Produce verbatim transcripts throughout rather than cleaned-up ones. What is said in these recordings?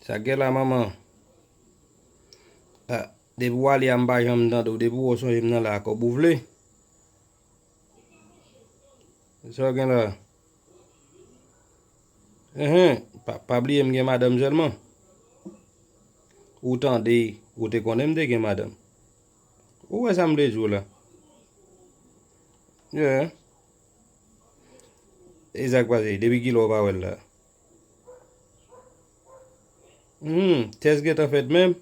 Ta gen la, manman. Ah, depi w ale a, m pa janm tande w. Depi w wè w sonje m nan la, kòb ou vle. Sa w gen la? Enhen, pa, pa bliye m gen madanm sèlman. Ou tande, ou te konnen m te gen madanm. Ou wè sa m vle di w la? Yeah. E sa k pase, depi kilè w pa wè l la? Hmm, tès gentan fèt menm?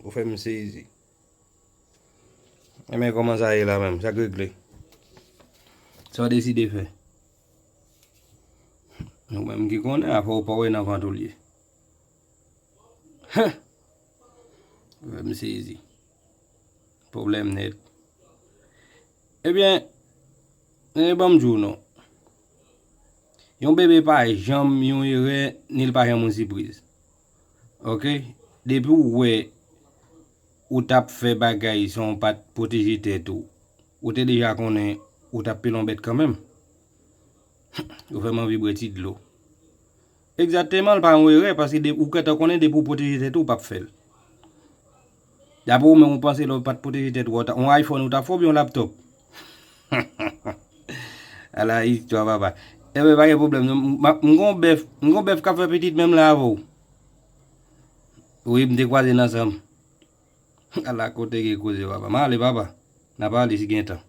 Ou fè m sezi. Enben, kòman sa ye la menm? Sa k regle? Sa w deside fè? Ou menm ki konnen, afè w pa wè nan vant ou l ye. Hen! Ou fè m sezi. Pwoblèm nèt. Ebyen, e, ban m di w non. Yon bebe pa janm yon erè, ni l pa janm yon sipriz. Oke? Depi w wè ou t ap fè bagay san w pa t pwoteje tèt ou, ou te deja konnen ou t ap pile yon bèt kanmenm. Ou fè m anvi bwè ti dlo. Egzakteman, l pa yon erè, paske de, ou gentan konnen depi w pwoteje tèt ou, w p ap fè l. Dapre ou menm, ou panse lè w pa t pwoteje tèt ou, w ta, yon iPhone ou t ap fè oubyen yon laptòp? Ala istwa, papa. Enben, pa gen pwoblèm, non. M, m, m gon bèf, m gon bèf k ap fè pitit menm la avè w. Wi, m te kwaze nan san m. Ala kote gen koze, papa. M ale, papa. N a pale si gen tan.